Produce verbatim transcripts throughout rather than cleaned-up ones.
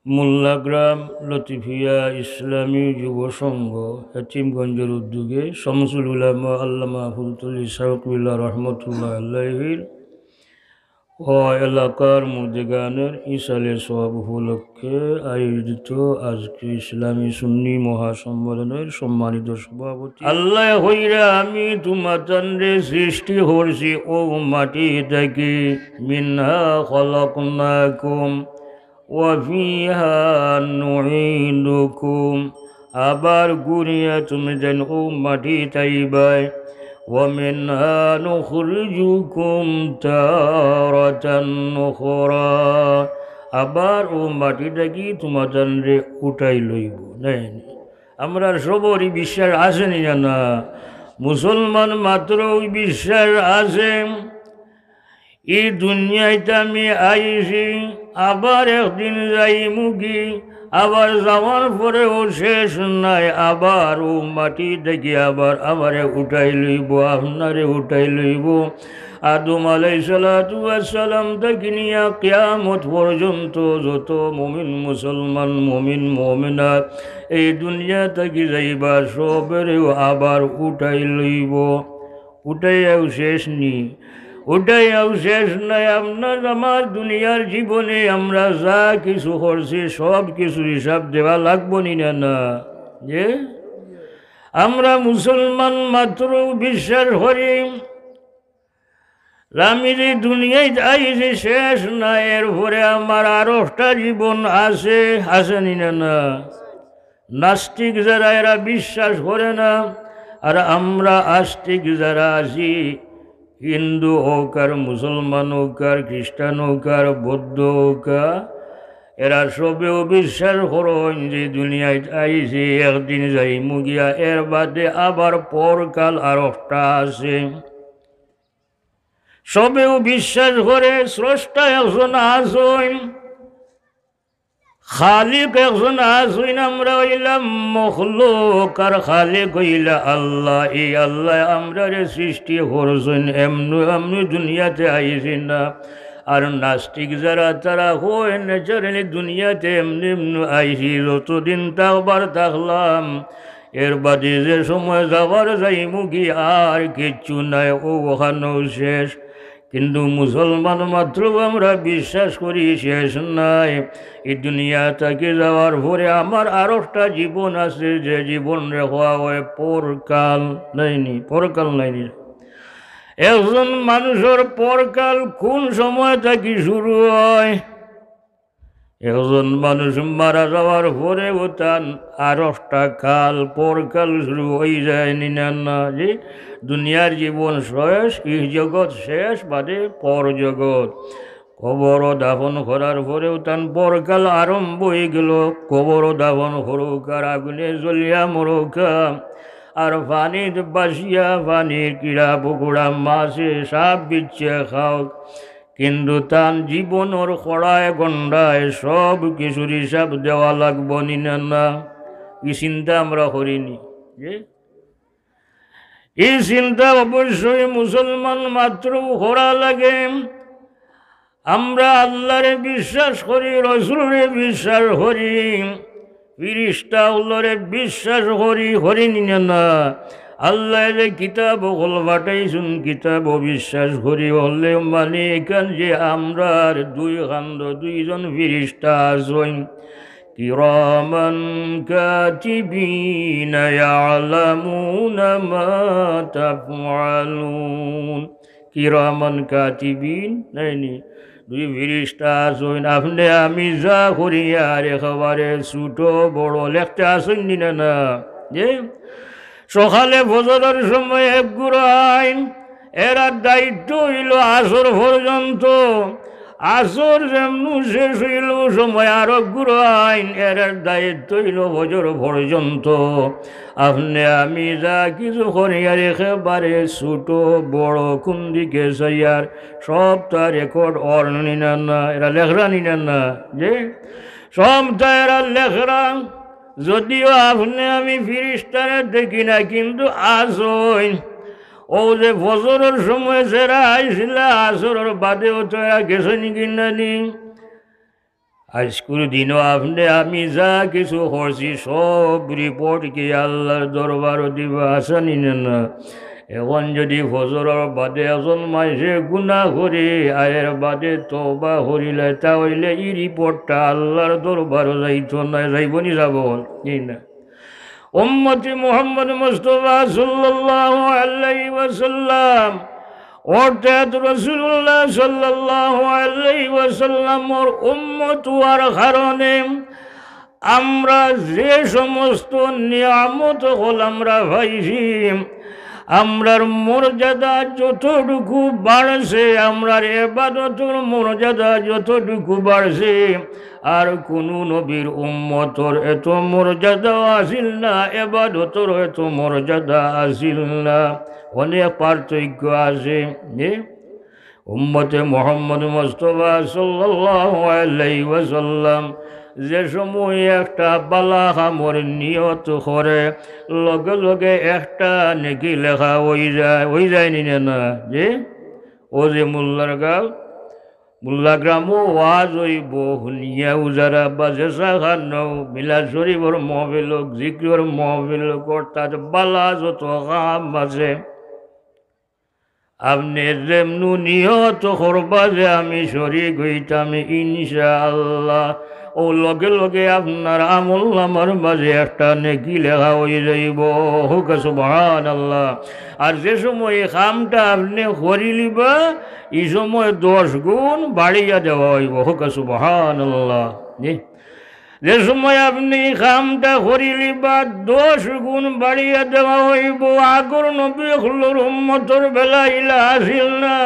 মোল্লাগ্রাম লতিফিয়া ইসলামী যুব সংঘ, হেতিমগঞ্জের উদ্যোগে শামসুল উলামা আল্লামা ফুরতুল্লাহ ইসহাক বিল্লাহ রহমতুল্লাহ আলাইহির ও এলাকার মুর্দেগানের ইসালে সওয়াব উপলক্ষে আয়োজিত আজকে ইসলামী সুন্নি মহাসম্মেলনের সম্মানিত সভাপতি। আল্লায় কইরা, "আমি তুমাতানরে সৃষ্টি করছি অউ মাটি থাকি, মিনহা খলাকনাকুম ওয়া ফিহা নুঈদুকুম।" আবার ঘুরিয়া তুমিতাইন অউ মাটিত আইবায়। "ওয়া মিনহা নুখরিজুকুম তারাতান উখরা।" আবার অউ মাটি থাকি তুমাতানরে উঠাই লইবো। নায়নি? আমরার সবরই বিশ্বাস আছে নি না? না, মুসলমান মাত্রউ বিশ্বাস আছে। ই দুনিয়াত আমি আইছি, আবার একদিন যাইমুগি, আবার যাওয়ার পরেও শেষ নাই, আবার অউ মাটি থাকি আবার আমারে উঠাই লইবো, আপনারে উঠাই লইবো। আদম আলাইহিস সালাতু ওয়াস সালাম থাকি নিয়া কিয়ামত পর্যন্ত যত মুমিন মুসলমান, মুমিন মুমিনাত এই দুনিয়া থাকি যাইবা, সবরেউ আবার উঠাই লইবো। উঠাইয়াও শেষ নি, উঠাইয়াও শেষ নাই। আপনার আমার দুনিয়ার জীবনে আমরা যা কিছু করছি, সব কিছুর হিসাব দেওয়া লাগবো নি না? না, যে আমরা মুসলমান মাত্র বিশ্বাস করি, আমি যে দুনিয়াত আইছি শেষ না, এরপরে আমার আরোকটা জীবন আছে, আছে নি না? না। নাস্তিক যারা, এরা বিশ্বাস করে না। আর আমরা আস্তিক যারা আছি, হিন্দু হোক আর মুসলমান হোক আর খ্রিস্টান হোক আর বৌদ্ধ হোক আর, এরা সবেও বিশ্বাস করইন যে দুনিয়াত আইছি, একদিন যাইমু গিয়া, এর বাদে আবার পরকাল আরোকটা আছে। সবেও বিশ্বাস করে স্রষ্টা একজন আছইন, খালিক একজন আছইন, আমরা অইলাম মখলুক, আর খালিক অইলা আল্লাহ। এই আল্লায় আমরারে সৃষ্টি করছইন, এমনে এমনে দুনিয়াতে আইছি না। আর নাস্তিক যারা, তারা কয় naturally দুনিয়াতে এমনে এমনে আইছি, যতদিন থাকবার থাকলাম, এর বাদে যে সময় যাবার যাইমু গি, আর কিচ্ছু নাই, অউ অখানউ শেষ। কিন্তু মুসলমান মাত্র আমরা বিশ্বাস করি শেষ নাই। এই দুনিয়া থাকি যাওয়ার পরে আমার আরোকটা জীবন আছে, যে জীবনরে কওয়া হয় পরকাল। নায়নি? পরকাল নায়নি? একজন মানুষর পরকাল কোন সময় থাকি শুরু হয়? একজন মানুষ মারা যাওয়ার পরেও তান আরোকটা কাল, পরকাল শুরু অইযায় নি না? না, যে দুনিয়ার জীবন শেষ, ইহ জগৎ শেষ, বাদে পরজগৎ। কবরো দাফন করার পরেও তান পরকাল আরম্ভ অইগেলো। কবরো দাফন করউক্কা, আগুনে জ্বলিয়া মরউক্কা, আর পানিত ভাসিয়া, পানির কিড়া, পুকুরা, মাছে, সাপ, বিচ্ছে খাউক, কিন্তু তান জীবনর কড়ায় গন্ডায় সব কিছুর হিসাব দেওয়া লাগবো নি না? না, ই চিন্তা আমরা করি নি? যে ই চিন্তা অবশ্যই মুসলমান মাত্রউ করা লাগে। আমরা আল্লারে বিশ্বাস করি, রসুলরে বিশ্বাস করি, ফিরিস্তা অকলরে বিশ্বাস করি, করি নি না? না, আল্লায় যে কিতাব অকল পাঠাইছইন, কিতাবও বিশ্বাস করি, অইলে মানে ইখান যে আমরার দুই কান্ধো দুইজন ফিরিস্তা আছইন, কিরামান কাতিবিন ইয়ালামুনা মা তাফআলুন। কিরামান কাতিবিন, নায়নি? দুই ফিরিস্তা আছইন, আপনে আমি যা করি আর একেবারে ছোট বড় লেখতে আছইন নি না? না, যে সকালে ফজরর সময় এক গুরু আইন, এরার দায়িত্ব অইলো আসর পর্যন্ত। আসর যেমনু শেষ অইলো, সময় আরক গুরু আইন, এরার দায়িত্ব অইলো ফজর পর্যন্ত। আপনে আমি যা কিছু করি আর একেবারে ছোট বড় কোন দিকে চাইয়ার, সবতা রেকর্ড অর নি না? না, এরা লেখরা নি না? না, যে সবতা এরা লেখরা। যদিও আপনে আমি ফিরিস্তারে দেখি না, কিন্তু আছইন। অউ যে ফজরর সময় যেরা আইছিলা, আসরর বাদেও তো এরা গেছইন গি না নি? আইজকুর দিনো আপনে আমি যা কিছু করছি, সব রিপোর্ট কি আল্লার দরবারো দিবা, আছে নি না? অখন যুদি ফজরর বাদে একজন মানষে গুনা করি, আর এর বাদে তওবা করিলায়, তা অইলে ই রিপোর্টটা আল্লার দরবারো যাইতো নায়, যাইবো নি? যাইবো নি না? উম্মতে মুহাম্মদ মুস্তাফা সাল্লাল্লাহু আলাইহি ওয়াসাল্লাম, অর্থাৎ রাসূলুল্লাহ সাল্লাল্লাহু আলাইহি ওয়াসাল্লামর উম্মত অওয়ার কারণে আমরা যে সমস্ত নিয়ামত অকল আমরা পাইছি, আমরার মর্যাদা যতটুকু বাড়ছে, আমরার এবাদতর মর্যাদা যতটুকু বাড়ছে, আর কুনু নবীর উম্মতর এত মর্যাদা আছিল না, এবাদতর এত মর্যাদা আছিল না। অনেক পার্থক্য আছে। জি? উম্মতে মুহাম্মদ মুস্তাফা সাল্লাল্লাহু আলাইহি ওয়াসাল্লাম যে সময় একটা বালা কামর নিয়ত করে, লগে লগে একটা নেকি লেখা অই যায়, অই যায় নি না? জি? অউ যে মোল্লার গাঁও, মোল্লা গ্রামো ওয়াজ অইবো, হুনিয়া উজারা বা যেছা খানো, মিলাদ শরীফর মহফিল অউক, জিকিরর মহফিল অউক, অর্থাৎ বালা যত কাম আছে, আপনে যেমনে নিয়ত করবা যে আমি শরিক অইতাম ইনশাআল্লাহ, অউ লগে লগে আপনার আমলনামার মাঝে একটা নেকি লেখা অই যাইবো। কউক্কা সুবহানাল্লাহ। আর যে সময় ই কামটা আপনে করিলিবা, ই সময় দশ গুণ বাড়াইয়া দেওয়া অইবো। কউক্কা সুবহানাল্লাহ। জি। যে সময় আপনে ই কামটা করিলিবা, দশ গুণ বাড়াইয়া দেওয়া অইবো। আগর নবী অকলর উম্মতর বেলা ইলা আছিল না।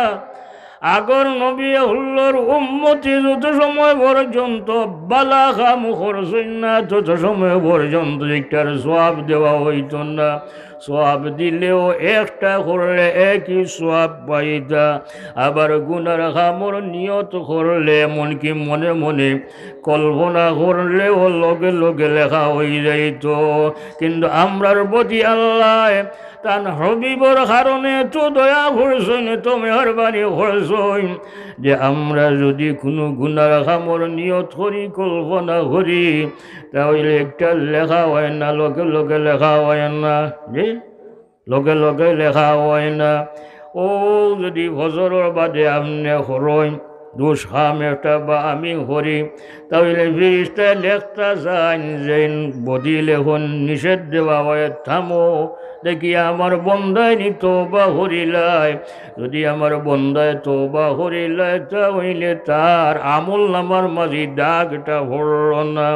আগর নবী অকলর উম্মতে যত সময় পর্যন্ত বালা কাম করছইন না, তত সময় পর্যন্ত ইটার সওয়াব দেওয়া অইতো না। সওয়াব দিলেও একটা করলে একই সওয়াব পাইতা, আবার গুনার কামর নিয়ত করলে, এমনকি মনে মনে কল্পনা করলেও লগে লগে লেখা অই যাইতো। কিন্তু আমরার প্রতি আল্লায় তান হাবিবর কারণে এত দয়া করছইন, এত মেহেরবানি করছইন যে আমরা যুদি কুনু গুনার কামর নিয়ত করি, কল্পনা করি, তা অইলে একটা লেখা অয় না, লগে লগে লেখা অয় না। জি? লগে লগে লেখা অয় না। অউ যুদি ফজরর বাদে আপনে করইন, দুষ কাম একটা বা আমি করি, তা অইলে ফিরিস্তায় লেখতা চাইন যেইন বদি লেখন নিষেধ দেওয়া অয়, থামো, দেখি আমার বন্দায় নি তওবা করিলায়। যুদি আমার বন্দায় তওবা করিলায়, তা অইলে তার আমলনামার মাঝে দাগটা পড়লো না।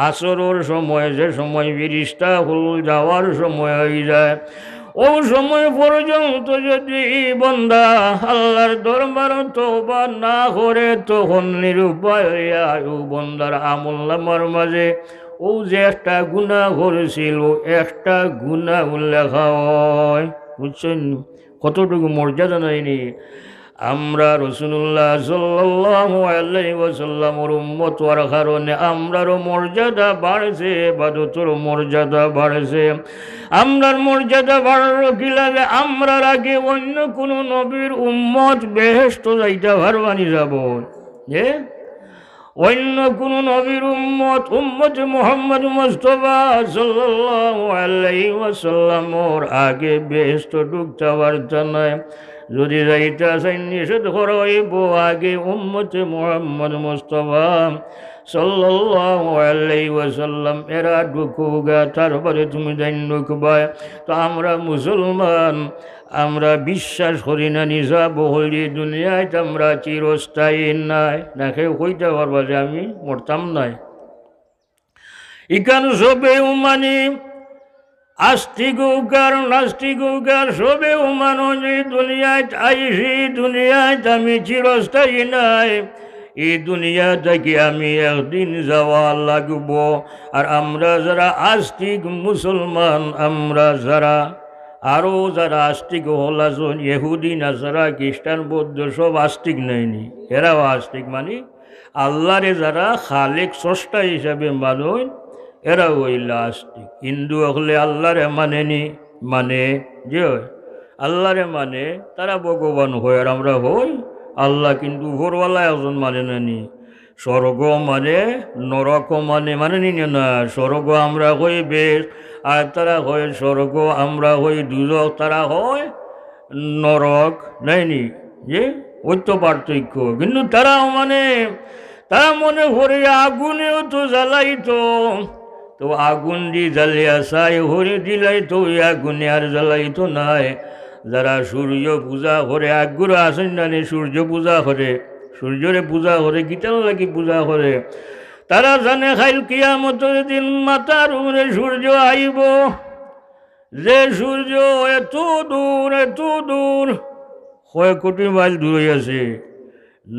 আসরর সময়, যে সময় ফিরিস্তা অকল যাওয়ার সময় অই যায়, অউ সময় পর্যন্ত যুদি ই বন্দা আল্লার দরবারো তওবা না করে, তখন নিরুপায় অইয়া অউ বন্দার আমলনামার মাঝে অউ যে একটা গুনা করছিল, একটা গুনা লেখা অয়। বুঝছইন? কতটুকু মর্যাদা নায় নি? আমরা রাসূলুল্লাহ সাল্লাল্লাহু আলাইহি ওয়াসাল্লামর উম্মত অওয়ার কারণে আমরারও মর্যাদা বাড়ছে, এবাদতর মর্যাদা বাড়ছে। আমরার মর্যাদা বাড়লো কিলা যে আমরার আগে অইন্য কুনু নবীর উম্মত বেহেশতো যাইতা পারবা নি? যাইবো। যে অইন্য কুনু নবীর উম্মত, উম্মতে মুহাম্মদ মুস্তাফা সাল্লাল্লাহু আলাইহি ওয়াসাল্লামর আগে বেহেশতো ঢুকতা পারতা নায়। যুদি যাইতা চাইন, নিষেধ করা অইবো, আগে উম্মতে মুহাম্মদ মুস্তাফা সাল্লাল্লাহু আলাইহি ওয়াসাল্লাম এরা ঢুকউক্কা, তারপরে তুমিতাইন ঢুকবায়। তো আমরা মুসলমান, আমরা বিশ্বাস করি না নি যাইবো অকল ই দুনিয়াত আমরা চিরস্থায়ী নায়। না কেউ কইতা পারবা যে আমি মরতাম নায়। ইখান সবেউ মানি, আস্তিক অউক আর নাস্তিক অউক আর সবেউ মানুষ। ই দুনিয়াত আইছি, দুনিয়াত আমি চিরস্থায়ী নায়। ই দুনিয়া থাকি আমি একদিন যাওয়া লাগবো। আর আমরা যারা আস্তিক মুসলমান, আমরা যারা আরো যারা আস্তিক অকল আছইন, ইহুদি, নাসারা, খ্রিস্টান, বৌদ্ধ, সব আস্তিক নায় নি? এরাও আস্তিক, মানি আল্লারে যারা খালেক, স্রষ্টা হিসাবে মানইন, এরাও অইলা আস্তিক। হিন্দু অকলে আল্লারে মানে নি? মানে, জি অয়, আল্লারে মানে, তারা ভগবান কয়, আর আমরা কই আল্লা, কিন্তু উপরওয়ালা একজন মানে না নি? স্বর্গ মানে নরক মানে, মানে নি না, না, স্বর্গ আমরা কই বেহেস্ত, আর তারা কয় স্বর্গ, আমরা কই দুজখ, তারা কয় নরক, নায় নি? যে ওই তো পার্থক্য। কিন্তু তারাও মানে, তারা মনে করে আগুনেও তো জ্বালাইতো, তো আগুন দি জ্বালিয়া ছাই করি দিলাইতো, ওই আগুনে আর জ্বালাইতো নায়। যারা সূর্য পূজা করে, আগুরু আছইন না নি, সূর্য পূজা করে, সূর্যরে পূজা করে, কিতার লাগি পূজা করে? তারা জানে কাইল কিয়ামতর দিন মাথার উপরে সূর্য আইবো, যে সূর্য এত দূর, এত দূর, কয় কোটি মাইল দূরে আছে,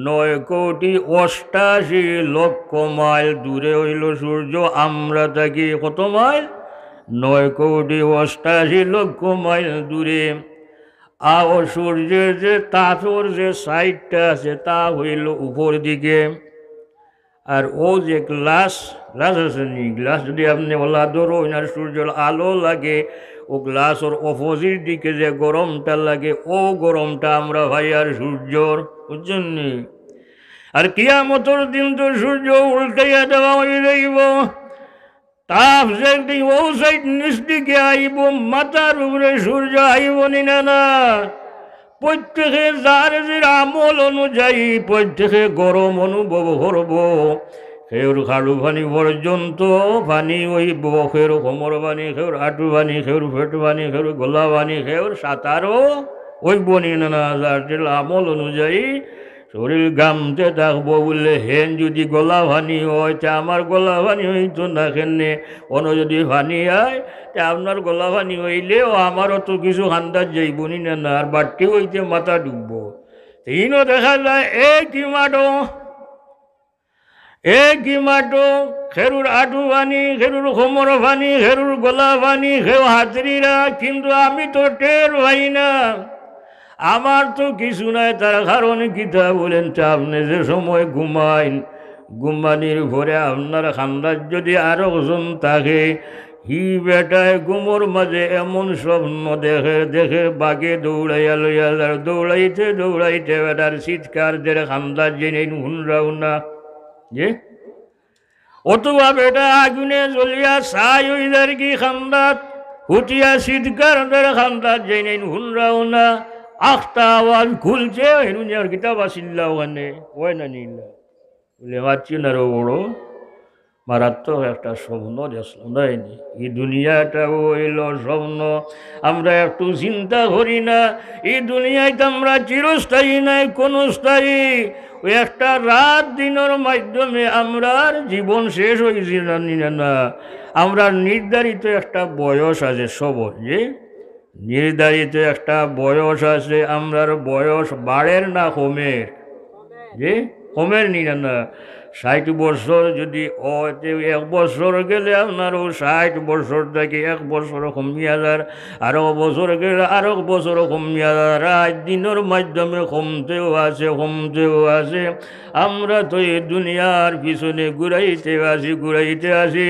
নয় কোটি অষ্টাশি লক্ষ মাইল দূরে অইলো সূর্য আমরা থাকি। কত মাইল? নয় কোটি অষ্টাশি লক্ষ মাইল দূরে। আর ও সূর্যর যে তাপর যে সাইডটা আছে, তা অইলো উপর দিকে। আর ও যে গ্লাস, গ্লাস আছে নি, গ্লাস যদি আপনে ওলা ধরইন আর সূর্যর আলো লাগে, ও গ্লাসর অপোজিট দিকে যে গরমটা লাগে, ও গরমটা আমরা পাই আর সূর্যর, বুঝছইন নি? আর কিয়ামতর দিন তো সূর্য উল্টাইয়া দেওয়া অই যাইবো। তাপ যেদিন ও সাইড নিচ দিকে আইবো, মাথার উপরে সূর্য আইবো নি না, না? প্রত্যেকে যার যার আমল অনুযায়ী প্রত্যেকে গরম অনুভব করবো। কেউর খাড়ু পানি পর্যন্ত পানি অইবো, কেউর কোমর পানি, কেউর আটু পানি, কেউর পেট পানি, কেউর গলা পানি, কেউর সাঁতারও অইবো নি না, না? যার যার আমল অনুযায়ী শরীর ঘামতে থাকবো। বুলে, হেন যদি গলা পানি অয়, তে আমার গলা পানি অইতো না কেনে? অনো যদি পানি আয়, তে আপনার গলা পানি অইলেও আমারও তো কিছু খান্দাত যাইবো নি না, না? আর বাট্টি অইতে মাথা ডুববো। তে ইনো দেখা যায় একই মাঠো, একই মাঠো, কেউর আটু পানি, কেউর কোমর পানি, কেউর গলা পানি, কেউ হাতরিরা, কিন্তু আমি তো টের পাই না। আমার তো কিছু নাই। তার কারণ কিতা বুলেন? তে আপনে যে সময় ঘুমাইন, ঘুমানির পরে আপনার খান্দাত যদি আরকজন থাকে, হি বেটায় ঘুমর মাঝে এমন স্বপ্ন দেখের, দেখের বাঘে দৌড়াইয়া লইয়া যার, দৌড়াইতে দৌড়াইতে বেটার চিৎকার দের, খান্দাত যেইন হুনরাও না। যে অথবা বেটা আগুনে জ্বলিয়া ছাই অই যারগি খান্দাত, হুতিয়া চিৎকার দের, খান্দাত যেইন হুনরাও না। আখতা আওয়াজ খুলছে, হিরুনিয়ার কিতাব আসিল্লা ওখানে, ওই না নিলা। বুলে, মাতছি না রে বড়, মারাত্মক একটা স্বপ্ন দেখলাম, তাই নি? এই দুনিয়াটা অইলো স্বপ্ন। আমরা একটু চিন্তা করি না, এই দুনিয়াত আমরা চিরস্থায়ী নায়, ক্ষণস্থায়ী। ওই একটা রাত দিনর মাধ্যমে আমরার জীবন শেষ অই যায় না, নি না, না। আমরার নির্ধারিত একটা বয়স আছে সবর, যে নির্ধারিত একটা বয়স আছে, আমরার বয়স বাড়ের না কমের? যে কমের নি না, না। ষাইট বছর যদি অয়, তে এক বছর গেলে আপনারও ষাইট বছর থাকি এক বছর কমিয়া যার, আরক বছর গেলে আরক বছর কমিয়া যার। রাত দিনর মাধ্যমে কমতেও আছে, কমতেও আছে। আমরা তো এই দুনিয়ার পিছনে ঘুরাইতে আছি, ঘুরাইতে আছি।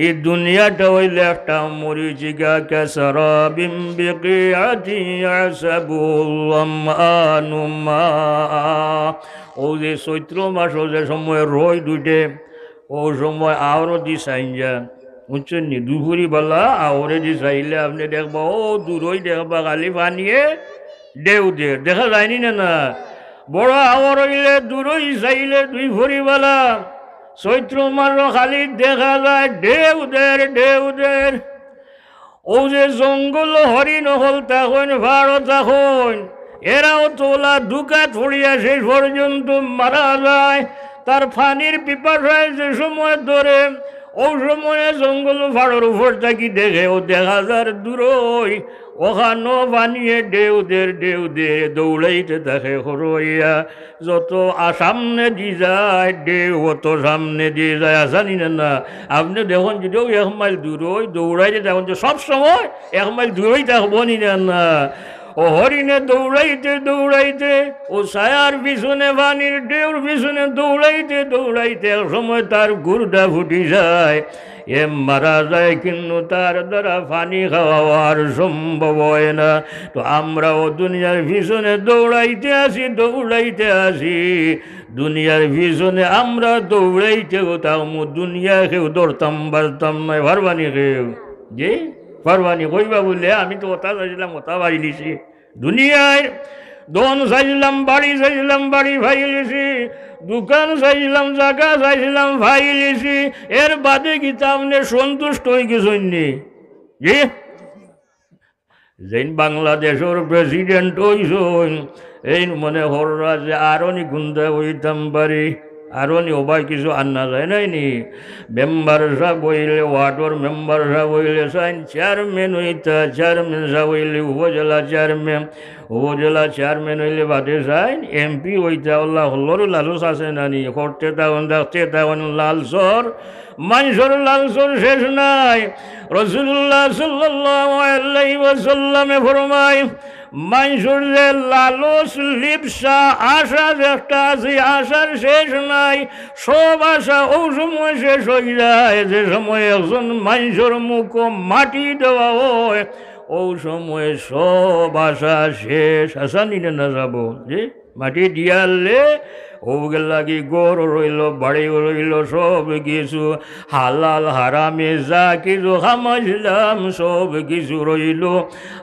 এই দুনিয়াটা অইলে একটা মরিচিকা, কাসারাবিম বিকিআতিন ইয়াহসাবুহুল যামআনু মাআ। ও যে চৈত্র মাসো যে সময় রইদ উঠে, ও সময় আওরদি চাইন যান, বুঝছইন নি? দুপুরি বেলা আওরদি চাইলে আপনে দেখবা, ও দূরই দেখবা খালি পানিয়ে ঢেউ দের, দেখা যায় নি না, না? বড় আওর অইলে দূরই চাইলে দুই ফরিবালা চৈত্র মাসো খালি দেখা যায় ঢেউ দের, ঢেউ দের। ও যে জঙ্গল হরিণ অকল থাকইন, পাহাড়ো থাকইন, এরাও তো ওলা দুকাত পড়িয়া শেষ পর্যন্ত মারা যায়। তার পানির পিপাসায় যে সময় ধরে, ও সময়ে জঙ্গল পাহাড়র উপর থাকি দেখে, ও দেখা যার দূরই, ওখানো পানিয়ে ঢেউ দের, ঢেউ দের, দৌড়াইতে থাকে হরইয়া। যত আ-, সামনেদি যায় ঢেউ, অত সামনেদি যায়, আছে নি না, না? আপনে দেখইন, যদিও এক মাইল দূরই দৌড়াইতে থাকইন, তে সব সময় এক মাইল দূরই থাকবো নি না, না? ও হরিণে দৌড়াইতে দৌড়াইতে, ও ছায়ার পিছনে, পানির ঢেউর পিছনে দৌড়াইতে দৌড়াইতে এক সময় তার গুর্দা ফুটি যায়, এ মারা যায়, কিন্তু তার দ্বারা পানি খাওয়া আর সম্ভব হয় না। তো আমরাও দুনিয়ার পিছনে দৌড়াইতে আছি, দৌড়াইতে আছি, দুনিয়ার পিছনে আমরা দৌড়াইতেউ থাকমু, দুনিয়া কেউ ধরতাম পারতাম নায়। পারবানি কেউ? জি, পারবানি? কইবা বুলে, "আমি তো অতা চাইছিলাম, অতা পাইলিছি।" দুনিয়ার ধন চাইছিলাম, বাড়ি চাইছিলাম, বাড়ি পাইলিছি। দোকান চাইছিলাম, জাগা চাইছিলাম, পাইলিছি। এর বাদে কিতা আপনে সন্তুষ্ট অইগেছইন নি? জি? যেইন বাংলাদেশর president অইছইন, এইন মনে কররা যে আরো নি গুন্দা অইতাম পারি, আরো নি অবায় কিছু আনা যায় নায় নি। মেম্বার সাব অইলে, ওয়ার্ডর মেম্বার সাব অইলে চাইন চেয়ারম্যান অইতা, চেয়ারম্যান সাব অইলে উপজেলা চেয়ারম্যান, উপজেলা চেয়ারম্যান অইলে বাদে চাইন এমপি অইতা। আল্লাহ হকলরও লালচ আছে না নি? করতে থাকইন, দেখতে থাকইন, লালচর, মানষর লালচর শেষ নাই। রাসূলুল্লাহ সাল্লাল্লাহু আলাইহি ওয়াসাল্লামে ফরমায়, মানষর যে লালচ, লিপ্সা, আশা যে একটা আছে, আশার শেষ নাই। সব আশা অউ সময় শেষ অইযায়, যে সময় একজন মানষর মুখো মাটি দেওয়া অয়, অউ সময় সব আশা শেষ। আশা নিলে না যাব, জি? মাটি দিয়ালে অউ গেল লাগি ঘর রইলো, বাড়ি রইলো, সব কিছু হালাল হারামে যা কিছু কামাইছিলাম, সব কিছু রইলো।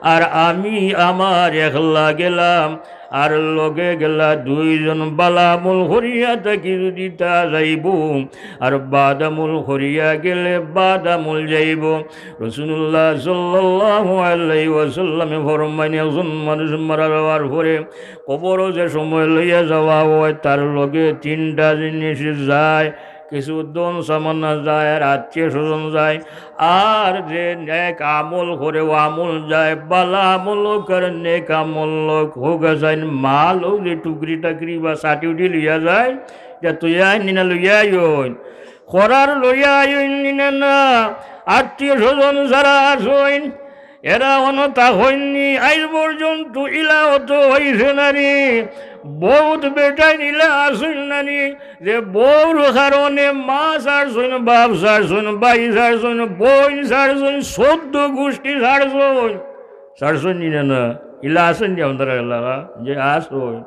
আর আমি আমার একলা গেলাম, আর লগে গেলা দুইজন বালা আমল করিয়া থাকি যদি তা যাইবো, আর বাদ আমল করিয়া গেলে বাদ আমল যাইবো। রাসূলুল্লাহ সাল্লাল্লাহু আলাইহি ওয়াসাল্লামে ফরমাইন, একজন মানুষ মারা যাওয়ার পরে কবরো যে সময় লইয়া যাওয়া অয়, তার লগে তিনটা জিনিস যায়, কিছু ধন সামানা যায়, আর আত্মীয় স্বজন যায়, আর যে নেক আমল করে অউ আমল যায়, বালা আমল অউক আর নেক আমল অউক, হউক আর চাইন মাল অউক যে টুকরি টাকরি বা চাটি উটি লইয়া যায়, যে তুই আইন নি না লইয়া আইন, করার লইয়া আইন নি না, আত্মীয় স্বজন যারা আছইন, এরা অনো থাকইন নি, আইজ পর্যন্ত ইলা অত অইছে না নি। বউত বেটাইন ইলা আছইন না নি, যে বউর কারণে মা ছাড়ছইন, বাপ ছাড়ছইন, ভাই ছাড়ছইন, বইন ছাড়ছইন, চৌদ্দ গুষ্টি ছাড়ছইন। ছাড়ছইন নি না, না? ইলা আছইন নি আপনারার এলাকা? যে আছইন।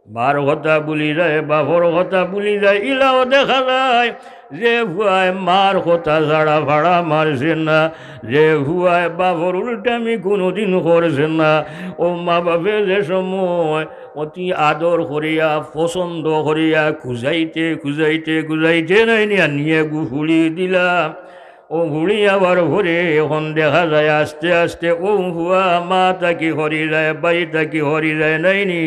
মার কথা ভুলি যায়, বাপর কথা ভুলি যায়, ইলাও দেখা যায়। যে ফুয়ায় মার কথা ছাড়া ফাড়া মারছে না, যে ফুয়ায় বাপর উল্টামি কুনুদিন করছে না, অউ মা বাপে যে সময় অতি আদর করিয়া, পছন্দ করিয়া, খুজাইতে, খুজাইতে, খুজাইতে নায় নি, আনিয়া গু ফুলি দিলা। অউ ফুড়ি আবার ফুড়ি, অখন দেখা যায় আস্তে আস্তে অউ ফুয়া মা থাকি হরি যায়, ভাই থাকি হরি যায় নায় নি।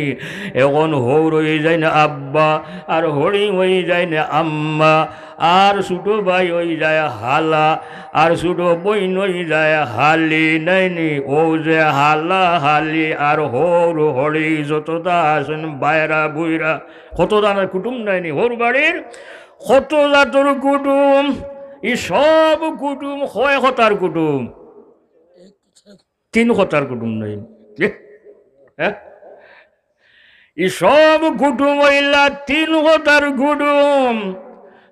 অখন হউর অই যাইন আব্বা, আর হরি অই যাইন আম্মা, আর ছুটো ভাই অই যায় হালা, আর ছুটো বইন অই যায় হালি নায় নি। অউ যে হালা হালি আর হউর হরি যততা আছইন বাইরা বুইরা, কততা কুটুম নায় নি হউর বাড়ির, কত জাতর কুটুম, ই সব কুটুম কয় কথার কুটুম? তিন কথার কুটুম নায় নি? হ্যাঁ? ই সব কুটুম অইলা তিন কথার কুটুম।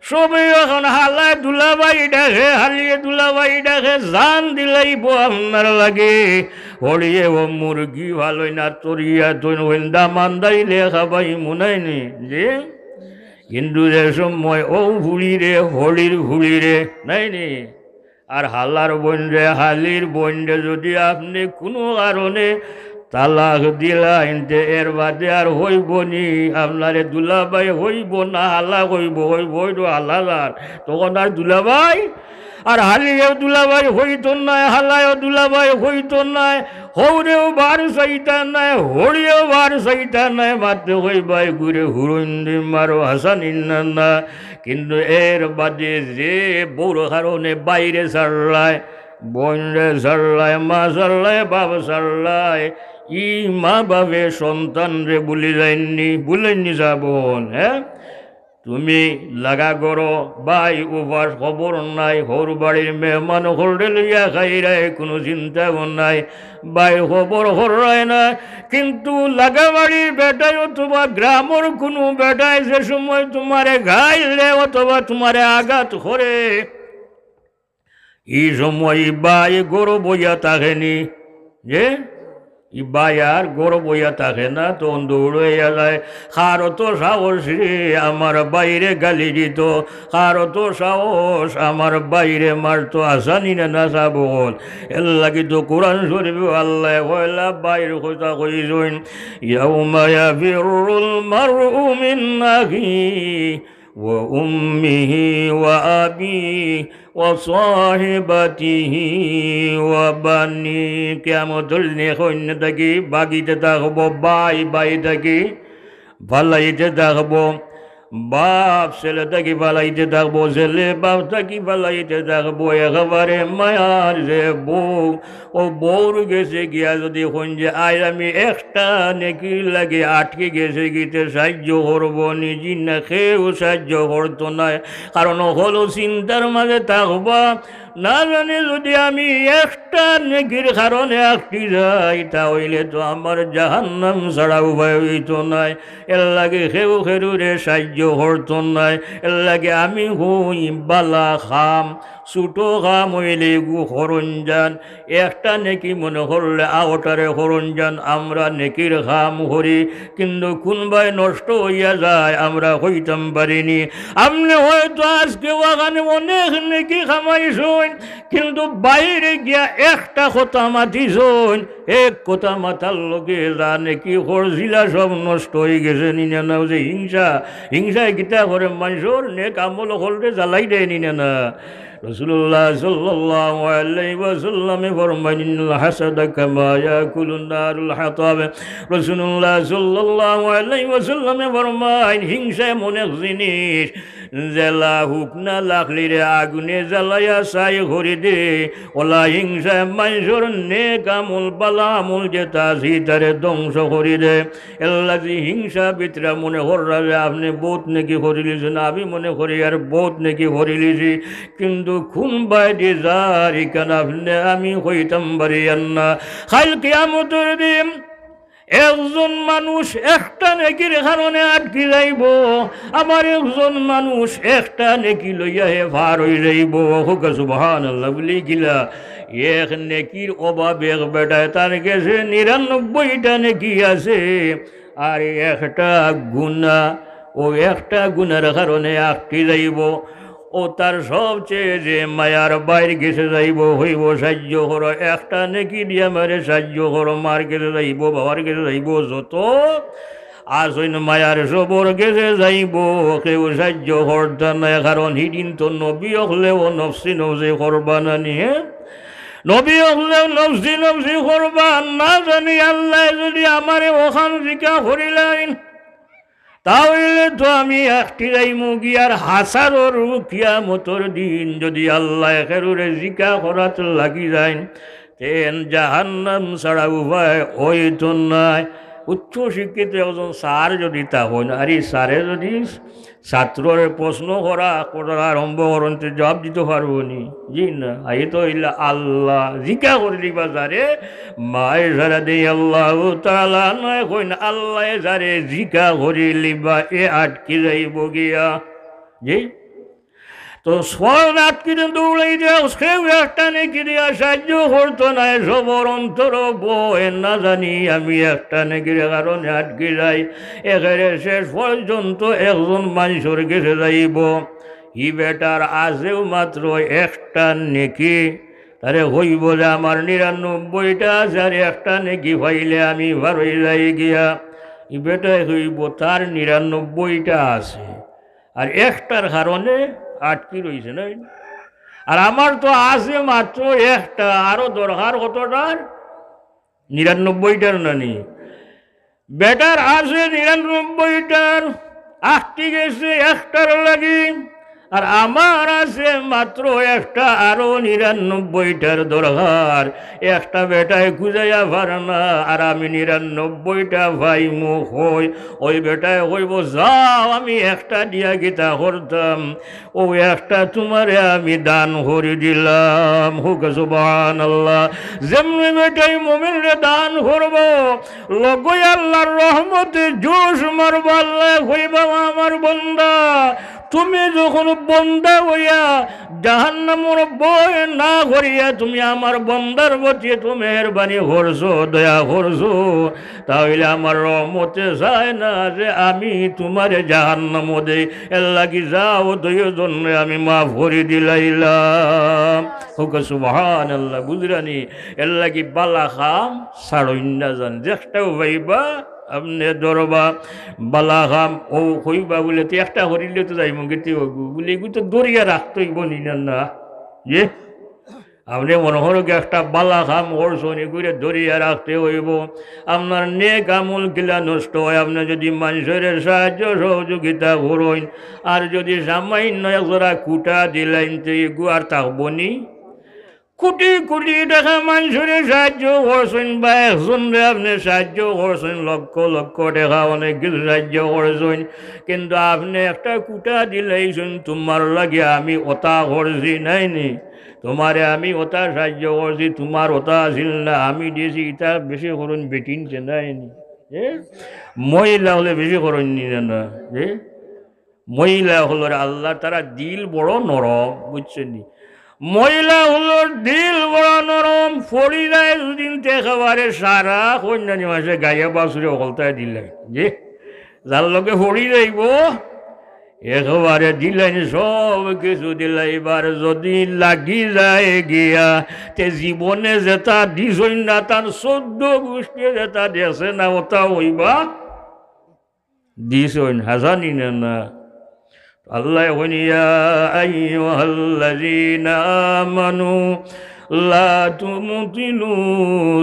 সবে অখন হালায় দুলাভাই ডাকে, হালিয়ে দুলাভাই ডাকে, জান দিলাইবো আপনার লাগি। হরিয়ে অউ মুরগি ফালইন না, তরিয়া থইন, অইন দামান দাইলে খাবাইমু নায় নি? জি? কিন্তু যে সময় অউ ফুড়িরে, হরির ফুড়িরে, নায় নি? আর হালার বইনরে, হালির বইনরে যদি আপনে কুনু কারণে তালাক দিলাইন, তে এর বাদে আর অইবো নি? আপনারে দুলাভাই কইবো না হালা কইবো? কইবো, অউ তো হালার। তখন আর দুলাভাই আর হালিয়েও দুলাভাই অইতো নায়, হালায়ও দুলাভাই অইতো নায়। হউরেও বার চাইতা নায়, হরিয়েও বার চাইতা নায়, মাতে কইবায় ঘুরে হুরুইন দি মারো হাসানিন না না। কিন্তু এর বাদে যে বউর কারণে ভাইরে ছাড়লায়, বইনরে ছাড়লায়, মা ছাড়লায়, বাপ ছাড়লায়, ই মা বাপে সন্তানরে ভুলি যাইন নি, ভুলইন নি যাবন, হ্যাঁ? তুমি লাগা করো, ভাই উপাস খবর নাই, হউর বাড়ির মেহমান অকলরে লইয়া খাইরায়, কুনু চিন্তাও নাই। ভাই খবর কররায় না, কিন্তু লাগা বাড়ির বেটায় অথবা গ্রামর কুনু বেটায় যে সময় তুমারে গাইল দেয় অথবা তুমারে আঘাত করে, ই সময় ভাই ঘরো বইয়া থাকে নি, যে ই ভাই আর ঘরো বইয়া থাকে না, তখন দৌড়াইয়া যায়। কার অত সাহস রে আমার ভাইরে গালি দিত, কার অত সাহস আমার ভাইরে মারতো, আছানি না না সাব অকল। এর লাগি তো কোরআন শরীফে আল্লায় পয়লা ভাইর কথা কইছইন, يوم يفر المرء من أخيه وأمه وأبيه وصاحبته وبنيه। কিয়ামতর দিনে কইন্যা থাকি ভাগিতে থাকবো, ভাই ভাই থাকি ফালাইতে থাকবো, বাপ ছেলে থাকি ফালাইতে থাকবো, ছেলে বাপ থাকি ফালাইতে থাকবো। একেবারে মায়ার যে বউ, ও বউর গেছে গিয়া যদি কইন যে, "আইজ আমি একটা নেকির লাগি আটকি গেছি গি, তে সাহায্য করবো নি?" জি না, কেউ সাহায্য করতো নায়। কারণ অকল চিন্তার মাঝে থাকবা, না জানি যদি আমি একটা নেকির কারণে আটকি যাই, তা অইলে তো আমার জাহান্নাম ছাড়া উপায় অইতো নায়। এর লাগি কেউ কেউরে সাহায্য করতো নায়। এর লাগি আমি কই বালা কাম, ছোট কাম অইলে এগু করইন যান। একটা নেকি মনে করলে আওটারে করইন যান। আমরা নেকির কাম করি, কিন্তু কুনবায় নষ্ট অইয়া যায়, আমরা কইতাম পারি নি। আপনে হয়তো আজকে অখানে অনেক নেকি কামাইছইন, কিন্তু বাইরে গিয়া একটা কথা মাতিছইন, এক কথা মাতার লগে যা নেকি করছিলা সব নষ্ট অইগেছে নি না না? অউ যে হিংসা, হিংসায় কিতা করে মানষর নেক আমল অকলরে জ্বালাই দেয় নি না না? রাসূলুল্লাহ সাল্লাল্লাহু আলাইহি ওয়াসাল্লামে ফরমাইন, "ইন্নাল হাসাদা কামা ইয়াকুলুন নারুল হাতাব।" রাসূলুল্লাহ সাল্লাল্লাহু আলাইহি ওয়াসাল্লামে ফরমাইন, হিংসা এমন এক জিনিস, যেলা হুকনা লাকড়িরে আগুনে জ্বালাইয়া ছাই করি দে, অলা হিংসায় মানষর নেক আমল, বালা আমল যেতা আছে, তারে ধ্বংস করি দে। এর লাগি হিংসা ভিতরে মনে কররা যে আপনে বউত নেকি করিলিছইন, আমি মনে করি আর বউত নেকি করিলিছি, কিন্তু কুনবায়দি যার ইখান আপনে আমি কইতাম পারি আর না। কাইল কিয়ামতর দিন একজন মানুষ একটা নেকির কারণে আটকি যাইবো, আবার একজন মানুষ একটা নেকি লইয়া হে পার অই যাইবো। কউক্কা সুবহানাল্লাহ। বলি কিলা? এক নেকির অভাব এক বেটায় তার গেছে নিরানব্বইটা নেকি আছে, আর একটা গুনা, অউ একটা গুনার কারণে আটকি যাইবো। অউ তার সবচেয়ে যে মায়ার ভাইর গেছে যাইবো, কইবো, "সাহায্য করো, একটা নেকি দিয়া আমারে সাহায্য করো।" মার গেছে যাইবো, বাবার গেছে যাইবো, যত আছইন মায়ার সবর গেছে যাইবো, কেউ সাহায্য করতা নায়, কারণ হিদিন তো নবী অকলেও নফসি নফসি করবা না নি, হে? নবী অকলেও নফসি নফসি করবা না জানি। আল্লায় যদি আমারে অখান জিকা করিলাইন, তা অইলে তো আমি আটকি যাইমু গিয়া। আর হাছারর কিয়ামতর দিন যদি আল্লায় কেউরে জিকা করাত লাগি যাইন, তেন জাহান্নাম ছাড়া উপায় অইতো নায়। উচ্চ শিক্ষিত একজন স্যার যদি তা অইন, আর ই স্যারে যদি ছাত্ররে প্রশ্ন করা, করা আরম্ভ করইন, তে জবাব দিতো পারবো নি? জি না। আই তো অইলা আল্লায় জিকা করিলিবা যারে, মা ইশারা দেই আল্লাহু তাআলা নায় কইন, আল্লায় যারে জিকা করিলিবা, এ আটকি যাইবো গিয়া। জি? তো সওয়াল আটকি দিন দৌড়াই দেও, কেউ একটা নেকি দিয়া সাহায্য করতো নায়, সবর অন্তর বয় না জানি আমি একটা নেকির কারণে আটকি যাই। একেরে শেষ পর্যন্ত একজন মানষর গেছে যাইবো, হি বেটার আছেও মাত্র একটা নেকি, তারে কইবো যে, "আমার নিরানব্বইটা আছে, আর একটা নেকি পাইলে আমি পার অই যাই গিয়া।" ই বেটায় কইবো, "তার নিরানব্বইটা আছে, আর একটার কারণে আটকি রইছে, নায়? আর আমার তো আছে মাত্র একটা, আরো দরকার কতটার? নিরানব্বইটার না নি?" বেটার আছে নিরানব্বইটার, আটকি গেছে একটার লাগি, আর আমার আছে মাত্র একটা, আরো নিরানব্বইটার দরকার। একটা বেটায় খুজাইয়া পারে না, আর আমি নিরানব্বইটা পাইমু কই? ওই বেটায় কইবো, "যাও, আমি একটা দিয়া কিতা করতাম, অউ একটা তুমারে আমি দান করি দিলাম।" কউক্কা সুবহানাল্লাহ। যেমনে বেটায় মুমিনরে দান করবো, লগই আল্লাহর রহমতে জোশ মারবো। আল্লায় কইবা, "ও আমার বন্দা, তুমি যখন বন্দা অইয়া জাহান্নামর ভয় না করিয়া তুমি আমার বন্দার প্রতি এত মেহেরবানি করছো, দয়া করছো, তা অইলে আমার রহমতে চায় না যে আমি তুমারে জাহান্নামো দেই। এর লাগি যাও, দুইওজনরে আমি মাফ করি দিলাইলাম। কউক্কা সুবহানাল্লাহ, বুঝরানি? এর লাগি বালা কাম ছাড়ইন না যান, যেকটাউ পাইবা আপনে ধরবা। বালা কাম অউ কইবা বুলে, তে একটা করিলে তো যাইমুগি, তে অগু বুলে, এগু তো ধরিয়া রাখতে অইবো নি না, না? যে আপনে মনো করো কি একটা বালা কাম করছইন, এগুরে ধরিয়া রাখতে অইবো। আপনার নেক আমল কিলা নষ্ট অয়? আপনে যুদি মানষরে সাহায্য সহযোগিতা করইন, আর যুদি সামাইন্য এক জরা কুটা দিলাইন, তে এগু আর থাকবো নি? কুটি কুটি টেকা মানষরে সাহায্য করছইন বা একজনরে আপনে সাহায্য করছইন, লক্ষ লক্ষ টেকা অনেক কিছু সাহায্য করছইন, কিন্তু আপনে একটা কুটা দিলাইছইন, তুমার লাগি আমি অতা করছি নায় নি, তুমারে আমি অতা সাহায্য করছি, তুমার অতা আছিল না, আমি দিছি, ইতা বেশি করইন বেটিন্তে নায় নি। এ? মহিলা অকলে বেশি করইন নি না, না? এ? মহিলা অকলর আল্লাহ তারা দিল বড় নরম, বুঝছইন নি? মহিলা অকলর দিল বড় নরম, পড়ি যায় দুদিন তে একেবারে সারা, কইন্যানি মাসে গাইয়া বাছুরে অকলতায় দিলাইন। যে যার লগে পড়ি যাইবো, একেবারে দিলাইন, সব কিছু দিলাইবার যুদি লাগি যায় গিয়া, তে জীবনে যেতা দিছইন না, তান চৌদ্দ গুষ্টিয়ে যেতা দেখছে না, অতা অইবা দিছইন, হাছা নি না, না? আল্লায় কইন, "ইয়া আইয়ুহাল্লাযীনা আমানু লা তুবতিলু